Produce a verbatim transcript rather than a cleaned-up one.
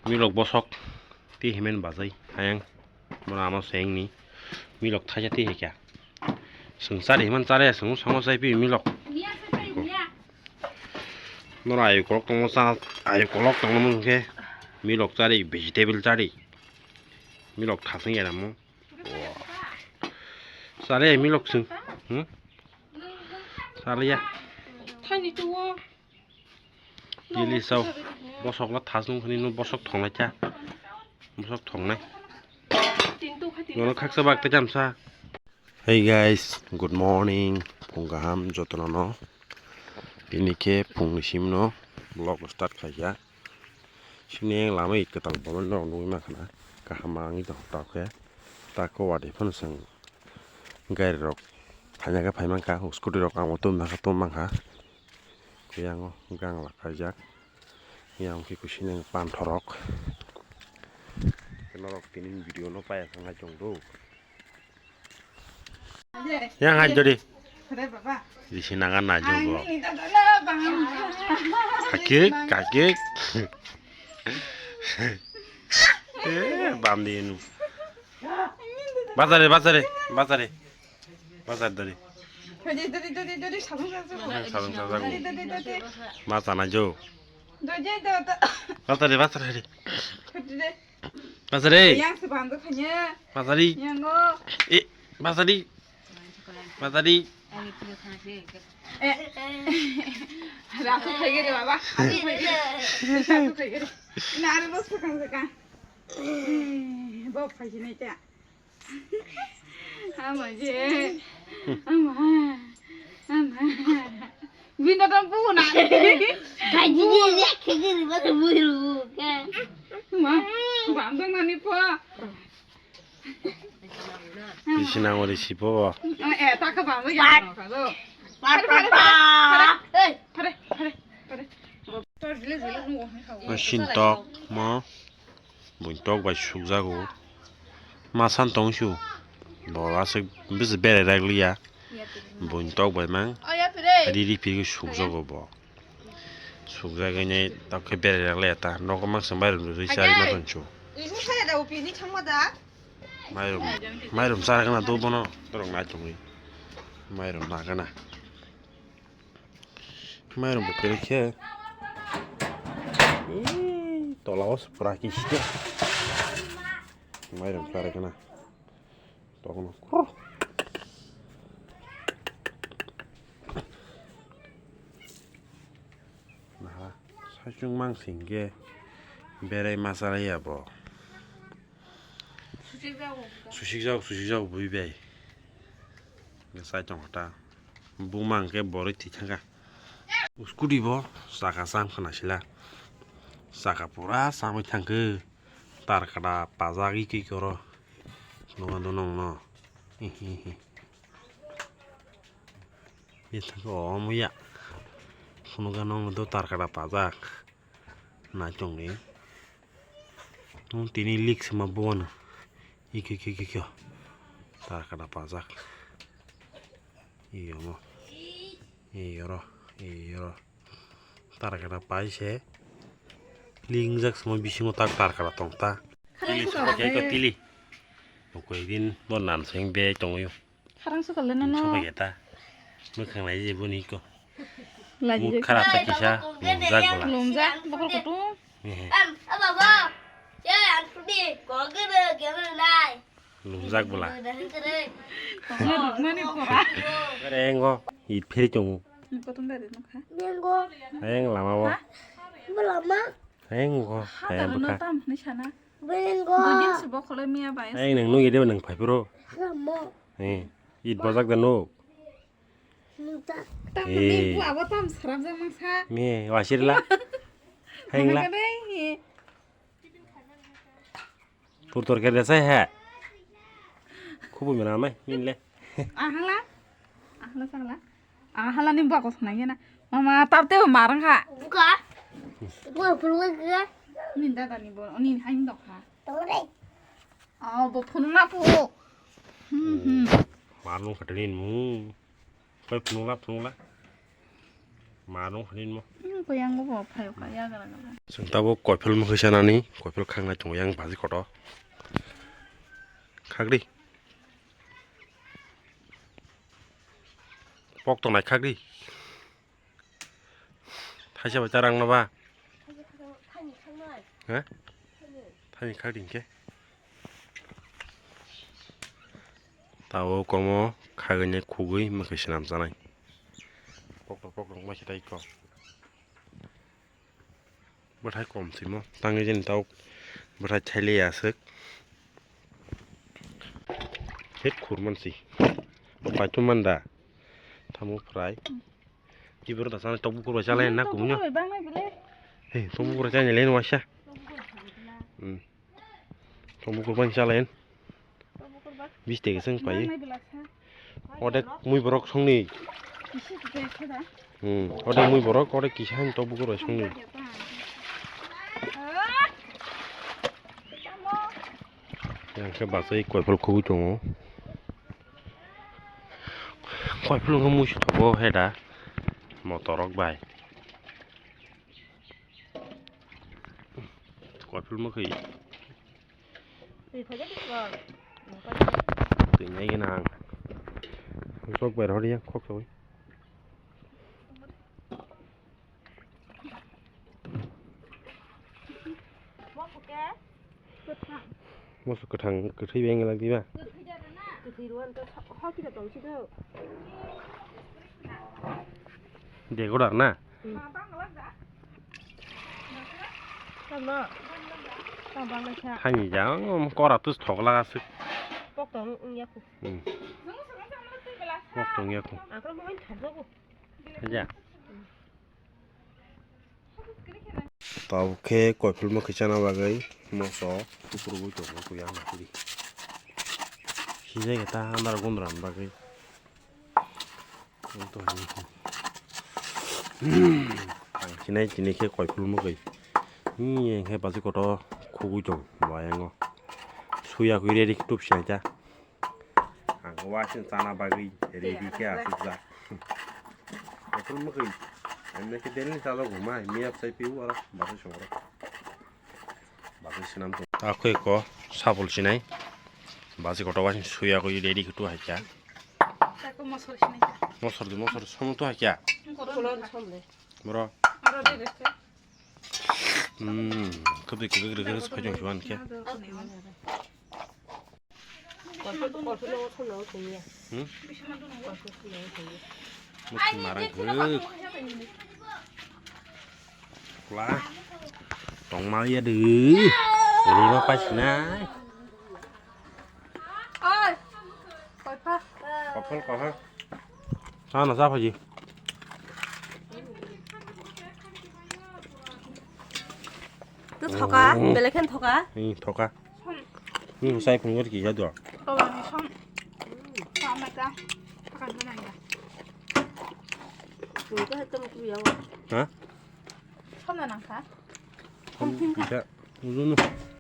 Milok bosok ti himen bazai hayang. Mona amo sengni milok thaisa ti hekya. Seng chari himan chare seng sango chai pi milok. Nora ayu kolok tongmo cha ayu kolok tongmo hwnkhe milok chari vegetable chari milok thasing ya namo. Chale milok sung. Hmm? Chale ya. Thani tuwo. Ili sao. Bosok la thas nung khani no bosok thongnai cha. Bosok thongnai. Nono khaksa bak ta jamsa. Hey guys, good morning. Phung kaham jotono no. Tini khe phungni simno vlog start khaikha. Sini lama it kwtal bolong rok nugwi mankha na kaham ma wngwi tong tok khe ta ko wadi phano chwng gari rok phaina khe phai mankha scooty rok ang bo tum mankha tum mankha khe yang o gang lak khaijak yang khe kusi nang panthorok norok tini video no paiya thang hai chwng do. Yang hai dori. Risi nangan na jogo. Kakik, kakik. Eh, bam di nu. Bazare, bazare, bazare. Bazar dori. Sabung sabung. Bazar na jo. Bazare, bazare. Bazare. Yang se bando khanya. Bazari. Yang go. Eh, bazari. Bazari. Eh. Rasu khaigere baba. Rasu khaigere. Rasu khaigere. Na aro bos sakang sakang. Eh, bo phai sini ta. Ama je. Ama. Ama. Bini to buhuna. Kaji ni ya khigiri ba to buhiru ka. Ma, bamdang nani po. Bisi nango de sipo. Eh, ta ka bamdang ya no ka do. Pare, pare, pare. Pare, pare, pare. Tor jile jile nu. Sintok mo. Buini tok bai sukjago. Ma san tong su. Bo aswk bisi berai rak liya. Buini tok bai mang. Riri phirwi sukjago bo. Sukjagwi nai tok khe berai rak liya ta. Nogo mang se mairum rwi chari ma tong su. Mairum, mairum chara gana do bono. Torok nai tongwi. Mairum na gana. Mairum bo kwrwi khe. Ee, tola o se pura kisi de. Mairum kwrwi khna. Tokno. Naha, saichung mang sing khe berai ma chalai ya bo. Susik jak, susik jak bui bai. Sai tong kha ta. Buma hwnkhe borwi thwi thangkha. Scooty bo chakha cham khna sila. Chakha pura chamwi thangkhe. Tar kada pajagwi khe oro. Nukha do nongno. Hihihi. Bithang khe omo ya. Phunukha nongno do tar kada pajak. Nai tongni. Nung tini leak sema buano. Ikho, ikho, ikho, ikho. Tar kada pajak. Iyo mo. Iyo ro. Iyo ro. Tar kada pai se. Lingjak sema bisingo tak tar kada tong ta. Tili sokha khe ikho tili. Koi din bo nan seng be tongyo. Kharang sukal le nono. Sobai ya ta. Mwkhang lai je boni ko. Laji je. Muk kharap ta kisa, lumjak bwla. Lumjak, bokhor kutung. Ehe. Em, a baba. Ye, an pudi, ko gebe, gebe nai. Lumjak bwla. Gebe nai. Tongna rukmani pora. Are engo, it phiri tongo. Kotum dari nokha. Engo. Eng lama bo. Ha? Bo lama. Engo. Ha, ayang tara bwkha. No tam ni sana. Bo engo. Dujin se bokhole miya bai. Eng nang nung ide nang phai phuro. Lama. Eh, it bojak da nuk. Tam ni bu abo tam sarap jak mang sa. Me, wasirla. Hengla. Mana kadai, he. Purtor kere sai he. Khubu mina mai, minle. Ahala. Ahala sala. Ahala ni bu ako sana gena. Mama, tap te marang ha. Buka. Bu pulwa ga. Nin dada ni bo, nin hain dok ha. Tore. Oh, bo phunung na phu. Hmm, hmm. Marung khatinin mu. Koi phunung la, phunung la. Marung khatinin mu. Bo yang bo phai ka ya gara gara. Chwng tabuk koiphel mwkhwi sanani, koiphel khaknai tongo yang baji kotor. Khakdi. Pok tongnai khakdi. Thaisa bai charang no ba? Thani khakdi hinkhe. Tao komo khagwi ne khugwi mwkhwi swnam chanai. Poktok poktok ma khe tai ko. Bwthai kom simo tangwi jeni tao bwthai thaile aswk. Het khur mansi. Bo paitu manda. Tamo fry. Tibro da sana tok bukur bai chalai na kumno. Tok bukur bai bang nai bile. He tok bukur chalai le waisa. Hmm. Tok bukur bang chalai. Bis tege seng pai. Odek mui borok songni. Hmm. Odek mui borok odek kisa han tok bukur bai songni. Yang khe bachai koiphol khogwi tongo. Koiphol wngkha muisu thogo heda motorok bai. Koiphol mwkhwi. Twi nai gina ang. Sok bai rhori yang khok sawi. Moso kwthang kwthwi bai wngya lagdi ba? Kwthwi rwani to hor kisa tongsi do. Degodar na? Hmm. Tamo? Tamo bang lai kha. Hani ja, kora tus thok laga sik. Pok tong wngya khu. Hmm. Pok tong ya khu. Akro mo thok jago. Ja. Tabuk khe koiphol mwkhwi chana bagwi moso tukurugwi tongo kuya mapili. Sijai khe ta andar gundra ni bagwi. Ang sinai tini khe koiphol mwkhwi. Ni khe basi kotor khugwi tong bayango. Suya kwi ready tup sinai ta. Ang waising chana bagwi ready khe asukjak. Kotor mwkhwi. Emne khe daily chajago mai, miyap sai piu aro basi songro. Basi sinam to. Akho eko sabul sinai. Basi kotor waising suya kwi ready khe tu haikha. Mosor di mosor somo tu haikha. Bro. Hmm, khobdi kibik rikhe phajong siwan khe. Hmm? Mukti marang khe. Kla. Tongma ya de. Ini mah pas nah. Oi. Koiphol. Koiphol koha. Sana sa phaji. Tu thoka, belekhen thoka. Ni thoka. Ni usai phungur ki ya do. Tola ni som. Tomato. Pakan ko nang ya. Ni ko hetum tu ya. Ha? Som na nang kha. Som phin kha. Ujuno.